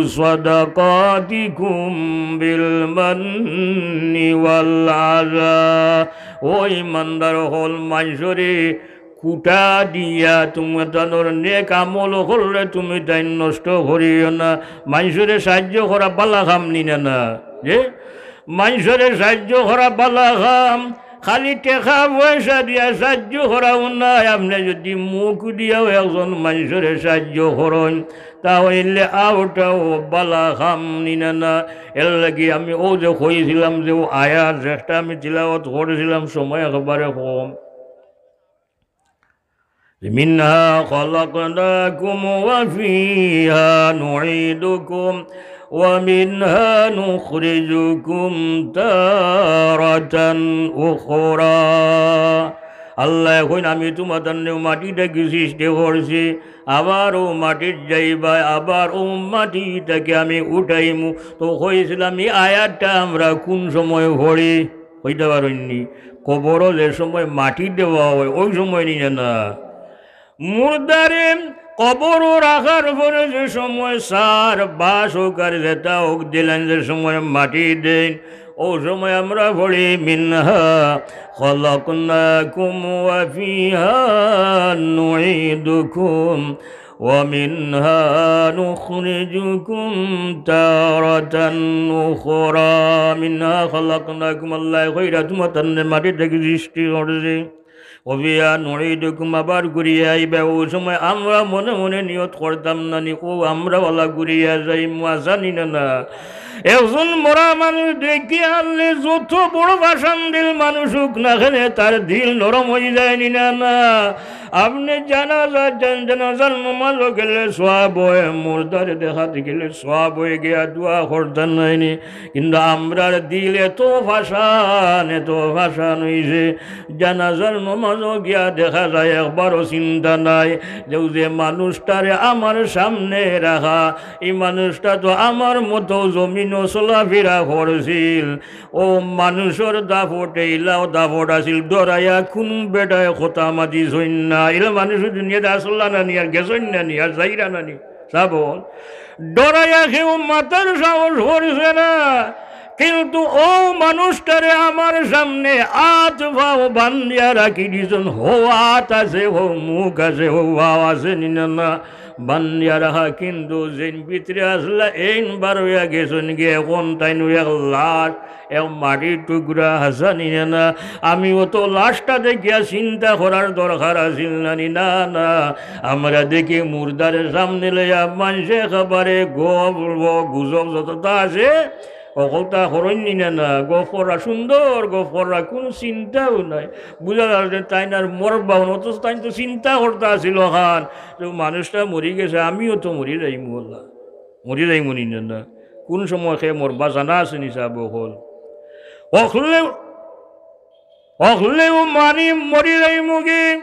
সাদাকাতিকুম বিল মান্নি ওয়াল আযা।" ও ইমানদার অকল, মানষরে কুটা দিয়া তুমি তানর নেক আমল অকলরে তুমি তাইন নষ্ট করিও না। মানষরে সাহায্য করা বালা কাম নি না, না? যে মানষরে সাহায্য করা বালা কাম, খালি টেকা পয়সা দিয়া সাহায্য করাও নায়। আপনে যুদি মুখ দিয়াও একজন মানষরে সাহায্য করইন, তা অইলে অউটাও বালা কাম নি না, না? এর লাগি আমি অউ যে কইছিলাম যে অউ আয়াত যেকটা আমি তিলাওয়াত করছিলাম, সময় একেবারে কম। منها خلقناكم وفيها نعيدكم ومنها نخرجكم تارة أخرى। আল্লায় কইন, "আমি তুমাতানরে মাটি থাকি সৃষ্টি করছি, আবার অউ মাটিত যাইবায়, আবার অউ মাটি থাকি আমি উঠাইমু।" তো কইছিলাম, ই আয়াতটা আমরা কুন সময় পড়ি? কইতা পারইন নি? কবরো যে সময় মাটি দেওয়া অয়, অউ সময় নি না, না? মুর্দারে কবরো রাখার পরে যে সময় সার বা সৌকার যেতা অউক দিলাইন, যে সময় মাটি দেইন, অউ সময় আমরা পড়ি, "منها خلقناكم وفيها نعيدكم ومنها نخرجكم تارة أخرى।" منها خلقناكم, আল্লায় কইরা তুমাতানরে মাটি থাকি সৃষ্টি করছি। وفيها نعيدكم, আবার ঘুরিয়া আইবা। অউ সময় আমরা মনে মনে নিয়ত করতাম না নি, অউ আমরা অলা ঘুরিয়া যাইমু, হাছা নি না, না? একজন মরা মানুষ দেখিয়া আনলে যত বড় পাষাণ দিল মানুষ অউক না কেনে, তার দিল নরম অইযায় নি না, না? আপনে জানাজাত যাইন, জানাজার নমাজো গেলে সওয়াব অয়, মুর্দারে দেখাত গেলে সওয়াব অয়, গিয়া দোয়া করতা নায় নি। কিন্তু আমরার দিল এত পাষাণ, এত পাষাণ অইছে, জানাজার নমাজো গিয়া দেখা যায় একবারও চিন্তা নাই যে অউ যে মানুষটারে আমার সামনে রাখা, ই মানুষটা তো আমার মতো জমিনো চলাফিরা করছিল, অউ মানুষর দাফট ইলাও দাফট আছিল, ডরাইয়া কুনু বেটায় কথা মাতিছইন না। ইলা মানুষ দুনিয়াত আছলা না নি, আর গেছইন না নি, আর যাইরা না নি? সাব অকল, ডরাইয়া কেউ মাতার সাহস করছে না। কিন্তু অউ মানুষটারে আমার সামনে আত পাও বান্ধিয়া রাখি দিছইন, হউ আত আছে, হউ মুখ আছে, হউ পাও আছে নি না, না? বান্ধিয়া রাখা, কিন্তু যেইন ভিতরে আছলা এইন বার অইয়া গেছইন গি, অখন তাইন অউ এক লাশ, এক মাটির টুকরা, হাছা নি না, না? আমি অত লাশটা দেখিয়া চিন্তা করার দরকার আছিল না নি? না, না। আমরা দেখি মুর্দারে সামনে লইয়া মানষে একেবারে গল্প গুজব যততা আছে, অকলতা করইন নি না, না, গফ কররা সুন্দর, গফ কররা কুনু চিন্তাও নাই। বুঝা যার যে তাইন আর মরবা অন, অথচ তাইন তো চিন্তা করতা আছিল খান, যে মানুষটা মরি গেছে, আমিও তো মরি যাইমু, আল্লাহ, মরি যাইমু নি না, না। কুন সময় কে মরবা জানা আছে নি সাব অকল? অকলে, অকলেও মানি মরি যাইমু গি।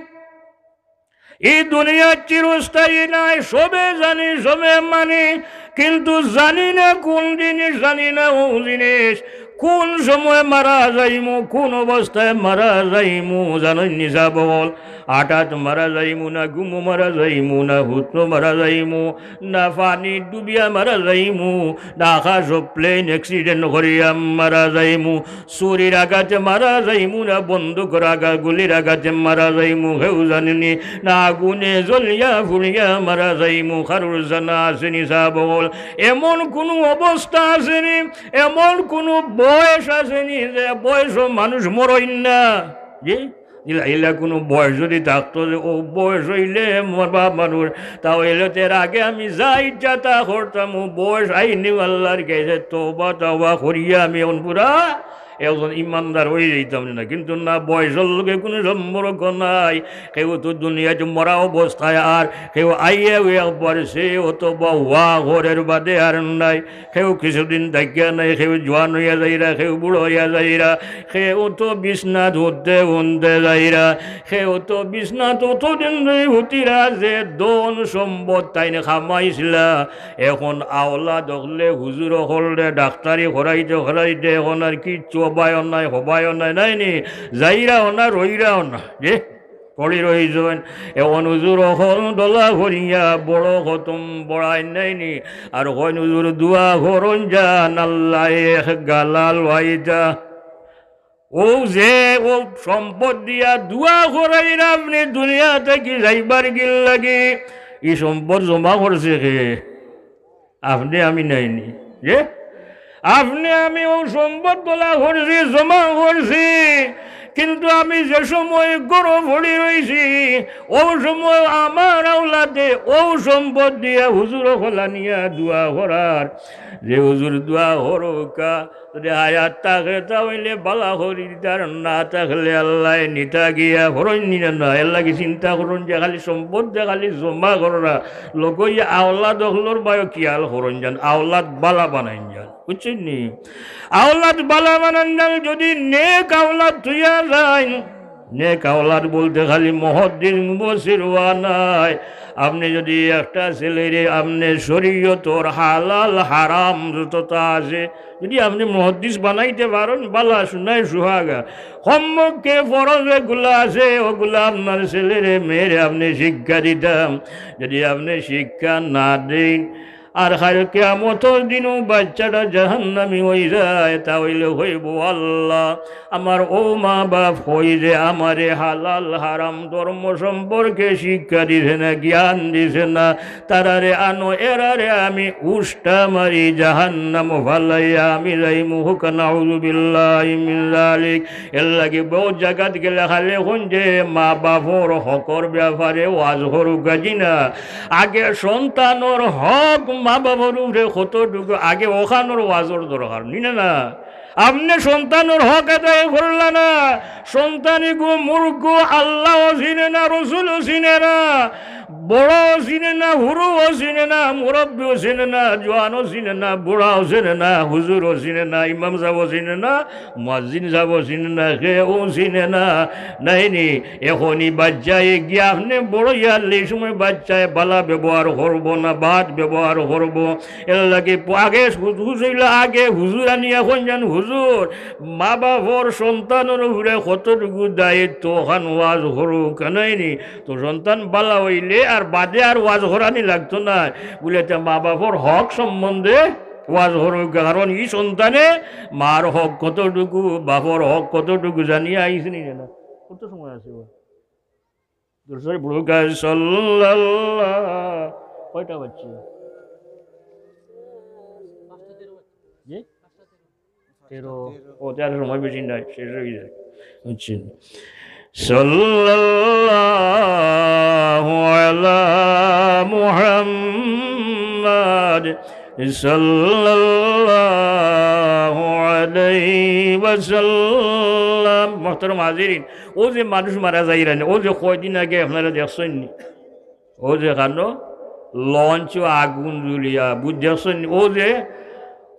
ই দুনিয়া চিরস্থায়ী নায়, সবে জানি, সবে মানি, কিন্তু জানি না কুন জিনিস, জানি না অউ জিনিস। কুন সময় মারা যাইমু, কুন অবস্থায় মারা যাইমু, জানইন নি সাব অকল? হঠাৎ মারা যাইমু না, ঘুমো মারা যাইমু না, হুতো মারা যাইমু, না পানি ডুবিয়া মারা যাইমু, না আকাশো plane accident করিয়া মারা যাইমু, ছুরির আঘাতে মারা যাইমু না, বন্দুকর আঘাত, গুলির আঘাতে মারা যাইমু, কেউ জানে নি, না আগুনে জ্বলিয়া পুড়িয়া মারা যাইমু, কারুর জানা আছে নি সাব অকল? এমন কুনু অবস্থা আছে নি, এমন কুনু বয়স আছে নি যে বয়সো মানুষ মরইন না? জি? ইলা, ইলা কুনু বয়স যুদি থাকতো যে অউ বয়স অইলে মরবা মানুষ, তা অইলে তো এর আগে আমি যা ইচ্ছা তা করতাম, অউ বয়স আইনি আল্লাহর গেছে তওবা তওবা করিয়া আমি অখন পুরা একজন ইমানদার অই যাইতাম নি না। কিন্তু না, বয়সর লগে কুনু সম্পর্ক নাই। কেউ তো দুনিয়াত মরা অবস্থায় আর কেউ আইয়াও একবার সে অথবা ওয়া ঘরের বাদে আর নাই। কেউ কিছুদিন থাকিয়া নাই, কেউ জোয়ান অইয়া যাইরা, কেউ বুড়া অইয়া যাইরা, কেউ তো বিছনাত হুতে হুতে যাইরা, কেউ তো বিছনাত অতদিন ধরি হুতিরা যে ধন সম্পদ তাইন কামাইছিলা, অখন আওলাদ অকলে হুজুর অকলরে ডাক্তারি করাইতে করাইতে অখন আর কিচ্ছু অবায়ও নাই, হবায়ও নাই, নাই নি? যাইরাও না, রইরাও না, যে পড়ি রইছইন। অখন হুজুর অকল দলা করিয়া বড় খতম পড়াইন, নাই নি? আর কইন, "হুজুর, দোয়া করইন যান, আল্লায় এক গালা লইতা।" অউ যে অউ সম্পদ দিয়া দোয়া করাইরা আপনে দুনিয়া থাকি যাইবার গির লাগি, ই সম্পদ জমা করছে কে? আপনে আমি, নাই নি? যে আপনে আমি অউ সম্পদ দলা করছি, জমা করছি, কিন্তু আমি যে সময় ঘরো পড়ি রইছি, অউ সময় আমার আওলাদে অউ সম্পদ দিয়া হুজুর অকল আনিয়া দোয়া করার, যে হুজুর দোয়া করউক্কা, যুদি হায়াত থাকে তা অইলে বালা করি দিতা, আর না থাকলে আল্লায় নিতা গিয়া, করইন নি না, না। এর লাগি চিন্তা করইন যে খালি সম্পদ যে খালি জমা কররা, লগইয়া আওলাদ অকলর বায়ও খিয়াল করইন যান, আওলাদ বালা বানাইন যান, বুঝছইন নি? আওলাদ বালা বানাইন যান, যুদি নেক আওলাদ থুইয়া যাইন, নেক আওলাদ বলতে খালি মুহাদ্দিস মুফাসসির অওয়া নায়। আপনে যুদি একটা ছেলেরে আপনে শরীয়তর হালাল হারাম যততা আছে, যুদি আপনে মুহাদ্দিস বানাইতে পারইন, বালা, সোনায় সুহাগা। কমপক্ষে ফরজ যেগুলা আছে, অগুলা আপনার ছেলেরে মেয়েরে আপনে শিক্ষা দিতা। যুদি আপনে শিক্ষা না দেইন, আর কাইল কিয়ামতর দিনও বাইচ্চাটা জাহান্নামী অই যায়, তা অইলে কইবো, "আল্লাহ, আমার অউ মা-বাফ কই যে আমারে হালাল হারাম ধর্ম সম্পর্কে শিক্ষা দিছে না, জ্ঞান দিছে না, তারারে আনো, এরারে আমি উষ্টা মারি জাহান্নামো ফালাইয়া আমি যাইমু।" কউক্কা নাউযুবিল্লাহি মিন যালিক। এর লাগি বউত জাগাত গেলে খালি কইন যে মা-বাফর হকর ব্যাপারে ওয়াজ করউক্কা, জি না। আগে সন্তানর হক মা-বাফর উপরে কতটুকু, আগে অখানর ওয়াজর দরকার, নি না, না? আপনে সন্তানর হক আদায় করলা না, সন্তান ইগু মূর্খ, আল্লাও চিনে না, রসুলও চিনে না, বড়ও চিনে না, হুরুও চিনে না, মুরব্বিও চিনে না, জোয়ানও চিনে না, বুড়াও চিনে না, হুজুরও চিনে না, ইমাম সাবও চিনে না, মুয়াজ্জিন সাবও চিনে না, কেউ চিনে না, নাই নি? অখন ই বাইচ্চায় গিয়া আপনে বড় অইয়া ই সময় বাইচ্চায় বালা ব্যবহার করবো না, বাদ ব্যবহার করবো। এর লাগি প-, আগে হু-, হুজুর অইলা, আগে হুজুর আনিয়া কইন যান, "হুজুর, মা-বাফর সন্তানর উপরে কতটুকু দায়িত্ব, অখান ওয়াজ করউক্কা, নাই নি?" তো সন্তান বালা অইলে আর বাদে আর ওয়াজ করানি লাগতো নায়। বুলে, তে মা-বাফর হক সম্বন্ধে ওয়াজ করউক্কা, কারণ ই সন্তানে মার হক কতটুকু, বাফর হক কতটুকু জানিয়া আইছে নি না? কত সময় আছে বা? দরুদ শরিফ পড়উক্কা, সাল্লাল্লাহ। কয়টা বাজছে? জি? তেরো। ও, তেরো সময় বেশি নাই, শেষ অই যায়। আচ্ছা। সাল্লাল্লাহু আলা মুহাম্মাদ, সাল্লাল্লাহু আলাইহি ওয়াসাল্লাম। মোহতারাম হাজিরিন, অউ যে মানুষ মারা যাইরা নি, অউ যে কয়দিন আগে আপনারা দেখছইন নি, অউ যে কানো লঞ্চো আগুন জ্বলিয়া, বুঝ দেখছইন নি, অউ যে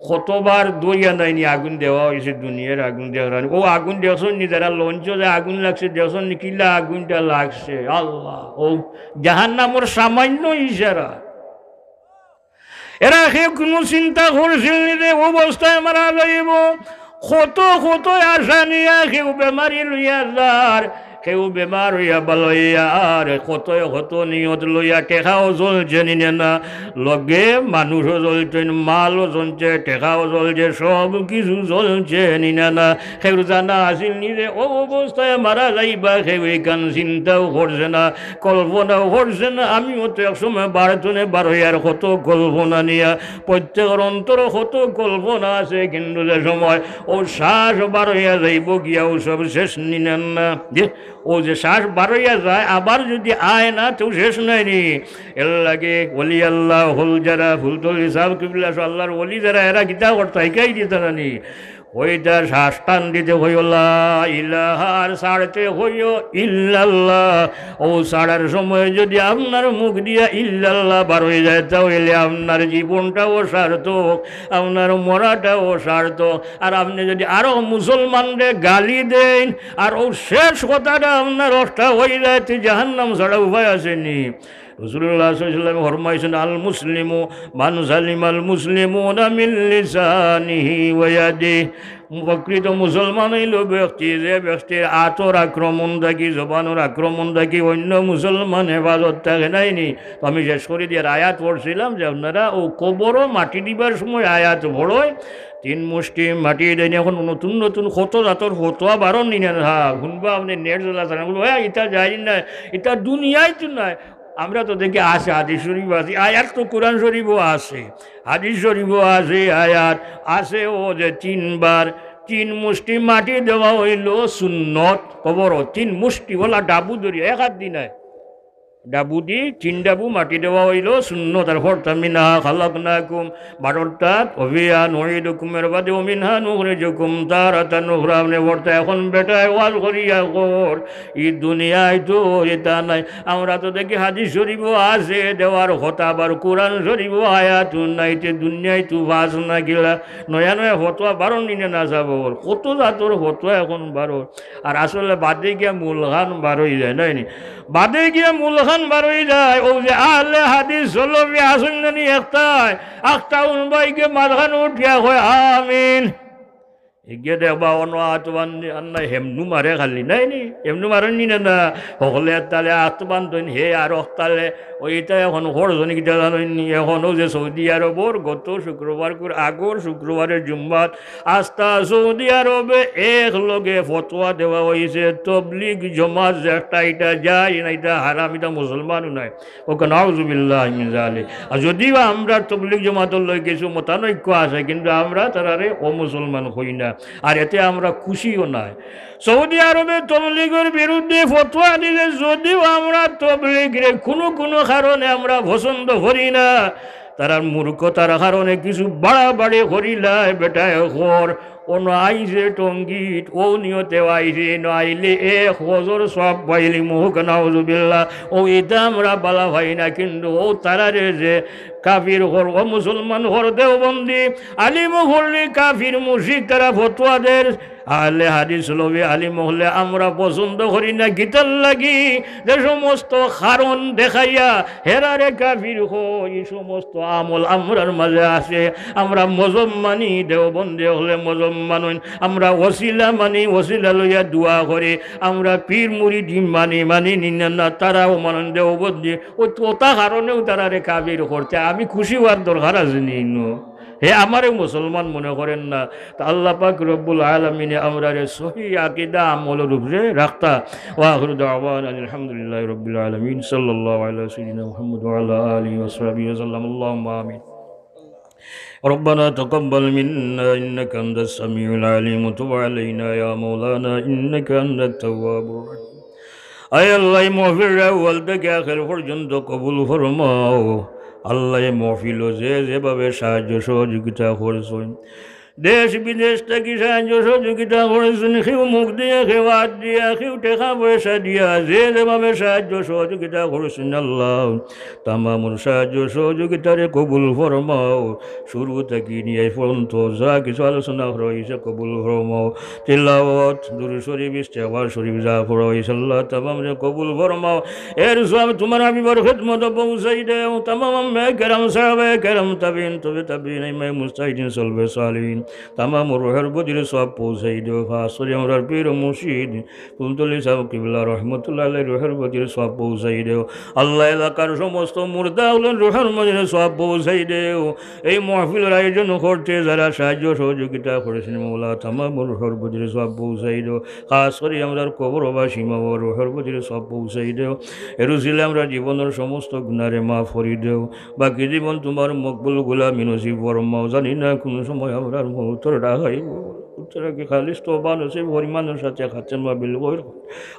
কতবার দরিয়া নায় নি আগুন দেওয়া অইছে, দুনিয়ার আগুন দেখরা নি, অউ আগুন দেখছইন নি, যারা লঞ্চো যে আগুন লাগছে দেখছইন নি, কিলা আগুনটা লাগছে, আল্লাহ, অউ জাহান্নামর সামান্য ইশারা। এরা কেউ কুনু চিন্তা করছিল নি যে অবস্থায় মারা যাইবো। কত কত আশা নিয়া কেউ বেমারি লইয়া যার, কেউ বেমার অইয়া ভালা অইয়া, আর কত কত নিয়ত লইয়া, টেকাও চলছে নি না, লগে মানুষও চলছে, মালও চলছে, টেকাও চলছে, সব কিছু চলছে নি না। কেউর জানা আছিল নি যে অউ অবস্থায় মারা যাইবা, কেউ ইখান চিন্তাও করছে না, কল্পনাও করছে না। আমিও তো এক সময় বাড়ি থনে বার অইয়ার কত কল্পনা নিয়া, প্রত্যেকর অন্তরো কত কল্পনা আছে, কিন্তু যে সময় অউ শ্বাস বার অইয়া যাইবো গিয়া, অউ সব শেষ নি না। যে অউ যে শ্বাস বার অইয়া যায়, আবার যদি আয় না, তেউ শেষ নায় নি। এরলাগি ওলি আল্লাহুল যারা, ফুলতলি ছাহেব কিবলা সহ আল্লাহর ওলি যারা, এরা কিতা করতা, হিকাই দিতা না নি? অউ ইতা শ্বাস টান দিতে কইও লা ইলাহা, আর ছাড়তে কইও ইল্লাল্লাহ। অউ ছাড়ার সময় যদি আপনার মুখ দিয়া ইল্লাল্লাহ বার অই যায়, তা অইলে আপনার জীবনটাও সার্থক, আপনার মরাটাও সার্থক। আর আপনে যদি আরো মুসলমানরে গালি দেইন, আর অউ শেষ কথাটা আপনার অটা অই যায়, তে জাহান্নাম ছাড়া উপায় আছে নি? রাসূলুল্লাহ সাল্লাল্লাহু আলাইহি ওয়াসাল্লাম ফরমাইছইন, "আল মুসলিমু মান সালিমাল মুসলিমুনা মিন লিসানিহি ওয়া ইয়াদিহি।" প্রকৃত মুসলমান অইলো ব্যক্তি, যে ব্যক্তির আতর আক্রমণ থাকি, জবানর আক্রমণ থাকি অইন্য মুসলমান হেফাজত থাকে, নায় নি? তো আমি শেষ করি দিয়ার আয়াত পড়ছিলাম যে আপনারা অউ কবরো মাটি দিবার সময় আয়াত পড়ইন, তিন মুষ্টি মাটি দেইন। এখন নতুন নতুন কত জাতর ফতোয়া বারর নি না, হুনবা আপনে নেট জ্বালা ছাড়া, বলবো, "হ্যাঁ, ইতা জায়েজ নায়, ইতা দুনিয়াত তো নায়।" আমরা তো দেখি আছে, হাদিস শরীফ আছে, আয়াত তো কোরআন শরীফও আছে, হাদিস শরীফও আছে, আয়াত আছে। অউ যে তিনবার তিন মুষ্টি মাটি দেওয়া অইলো সুন্নত, কবরো তিন মুষ্টি, অলা ডাবু ধরি, এক আত দি নায়, ডাবু দি তিন ডাবু মাটি দেওয়া অইলো সুন্নত। আর পড়তা, "মিনহা খালাকনাকুম", বারোটা, "ওয়া ফিহা নুঈদুকুম", এর বাদে "ওয়া মিনহা নুখরিজুকুম তারাতান উখরা", আপনে পড়তা। এখন বেটায় ওয়াজ করিয়া কর, ই দুনিয়াত তো ইতা নাই। আমরা তো দেখি হাদিস শরীফও আছে দেওয়ার কথা, আবার কোরআন শরীফও আয়াত নাই, তে দুনিয়াত তো বাস না গেলা। নয়া নয়া ফতোয়া বারর নি না, না সাবর, কত জাতর ফতোয়া এখন বারর। আর আসলে বাদে গিয়া মূলখান বার অই যায়, নায় নি? বাদে গিয়া মূলখান বার অই যায়। অউ যে আহলে হাদিস সলফি আছইন না নি একটায়, আখতাউন ভাইকে মাঝখানো উঠিয়া কয়, "আমিন।" এগিয়ে দেখবা অনো আত বান্ধি আন্না হেমনু মারে খালি, নায় নি? হেমনু মারইন নি না, না? হকলে তালে আত বান্ধইন, হে আর হকতালে, অউ ইতা এখন করছইন কিতা জানইন নি? এখন অউ যে সৌদি আরবর গত শুক্রবার করে আগর শুক্রবারের জুম্মাত আস্তা সৌদি আরবে এক লগে ফতোয়া দেওয়া অইছে, তবলিগ জমাত যেটা, ইটা জায়েজ না, ইটা হারাম, ইটা মুসলমানও নায়। ওকে নাউজুবিল্লাহ মিন জালিক। আর যদিও আমরা তবলিগ জমাতর লগে কিছু মতানৈক্য আছে, কিন্তু আমরা তারারে অমুসলমান কই না, আর এতে আমরা খুশিও নায়। সৌদি আরবে তবলিগর বিরুদ্ধে ফতোয়া দিলে যদিও আমরা তবলিগরে কুনু কুনু কারণে আমরা পছন্দ করি না, তারার মূর্খতার কারণে কিছু বাড়াবাড়ি করিলায়, বেটায় কর, অনো আইছে টঙ্গিত, অউ নিয়তেও আইছে, ইনো আইলে এক হজর সওয়াব পাইলিমু, কউক্কা নাউজুবিল্লাহ। অউ ইতা আমরা বালা পাই না, কিন্তু অউ তারারে যে কাফির কর, অমুসলমান কর, দেওবন্দি, আলিম অকলরে কাফির মুশরিক তারা ফতোয়া দের, আহলে হাদিস সলফি আলিম অকলে আমরা পছন্দ করি না। কিতার লাগি? যে সমস্ত কারণ দেখাইয়া হেরারে কাফির কয়, ই সমস্ত আমল আমরার মাঝে আছে। আমরা মজহব মানি, দেওবন্দি অকলে মজহব মানইন। আমরা ওসিলা মানি, ওসিলা লইয়া দোয়া করি। আমরা পীর মুরিদি মানি, মানি নি না, না, তারাও মানইন দেওবন্দি। অউ অতা কারণেও তারারে কাফির করতে আমি খুশি অওয়ার দরকার আছে নি ইনো? হে আমারেও মুসলমান মনে করেন না। তা আল্লাহ পাক রব্বুল আলামিনে আমরারে সহি আকিদা আমলর উপরে রাখতা। ওয়া আখিরু দাওয়ানা আলহামদুলিল্লাহি রাব্বিল আলামিন। সাল্লাল্লাহু আলা সাইয়্যিদিনা মুহাম্মদ ওয়া আলা আলিহি ওয়া সাহবিহি ওয়া সাল্লাম। আল্লাহুম্মা আমিন। ربنا تقبل منا إنك أنت السميع العليم وتب علينا يا مولانا إنك أنت التواب الرحيم। আয় আল্লাহ, এই মাহফিলরে আউয়াল থাকি আখের পর্যন্ত কবুল ফরমাও। আল্লাহ, এই মাহফিলো যে যেভাবে সাহায্য সহযোগিতা করছইন, দেশ বিদেশ থাকি সাহায্য সহযোগিতা করছইন, কেউ মুখ দিয়া, কেউ আত দিয়া, কেউ টেকা পয়সা দিয়া, যে যেভাবে সাহায্য সহযোগিতা করছইন আল্লাহ, তামামর সাহায্য সহযোগিতারে কবুল ফরমাও। শুরু থাকি নিয়া পর্যন্ত যা কিছু আলোচনা করা অইছে কবুল ফরমাও। তিলাওয়াত, দুরূদ শরীফ, ইস্তেগফার শরীফ যা পড়া অইছে আল্লাহ তামামরে কবুল ফরমাও। এর সওয়াব তুমার হাবিবর খেদমতো পৌঁছাই দেও। তামাম আম্বিয়া কেরাম, সাহাবায়ে কেরাম, তাবিঈন, তবে তাবিঈন, আইম্মায়ে মুজতাহিদিন, সলফে সালিহিন, তামামর রুহের বদিরে সওয়াব পৌঁছাই দেও। খাস করি আমরার পীর ও মুর্শিদ ফুলতলি সাহেব কিবলা রহমতুল্লাহ আলাইহির রুহের বদিরে সওয়াব পৌঁছাই দেও। আল্লাহ, এলাকার সমস্ত মুর্দা অকলর রুহের বদিরে সওয়াব পৌঁছাই দেও। এই মাহফিলর আয়োজন করতে যারা সাহায্য সহযোগিতা করছইন মওলা, তামামর রুহের বদিরে সওয়াব পৌঁছাই দেও। খাস করি আমরার কবরবাসী মা বাবার রুহের বদিরে সওয়াব পৌঁছাই দেও। এর উসিলায় আমরার জীবনর সমস্ত গুনারে মাফ করি দেও। বাকি জীবন তুমার মকবুল গোলামি নসিব ফরমাও। জানি না কুন সময় আমরার মউতর ডাক আইবো। উত্তরা কি খালিস তওবা নসিব করি ইমানর সাথে খাতেমা বিল খৈর।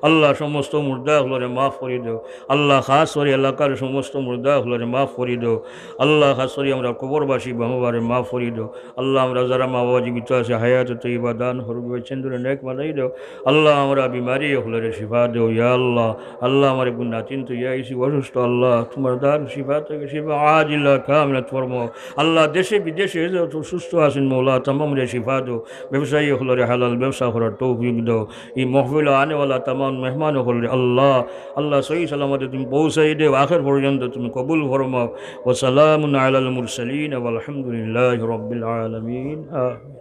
আল্লাহ, সমস্ত মুর্দা অকলরে মাফ করি দেও। আল্লাহ, খাস করি এলাকার সমস্ত মুর্দা অকলরে মাফ করি দেও। আল্লাহ, খাস করি আমরার কবরবাসী মা বাবারে মাফ করি দেও। আল্লাহ, আমরার যারা মা বাবা জীবিত আছে, হায়াতে তৈবা দান করবে, চেন্দুরে নেক বানাই দেও। আল্লাহ, আমরার বিমারি অকলরে শিফা দেও, ইয়া আল্লাহ। আল্লাহ, আমার এক নাতিন তো ইয়া ইসি অসুস্থ, আল্লাহ, তুমার দান শিফা থেকে শিফা আজিলা কামিলা ফরমাও। আল্লাহ, দেশে বিদেশে যত সুস্থ আছইন মওলা, তামামরে শিফা দেও। ব্যবসায়ী অকলরে হালাল ব্যবসা করার তৌফিক দেও। এই মাহফিলো আনেওয়ালা তামাম মেহমান অকলরে আল্লাহ, আল্লাহ, সহি সালামতে তুমি পৌঁছাই দেও, আখের পর্যন্ত তুমি কবুল ফরমাও। ওয়া সালামুন আলাল মুরসালিন ওয়াল হামদুলিল্লাহি রাব্বিল আলামিন। আমিন।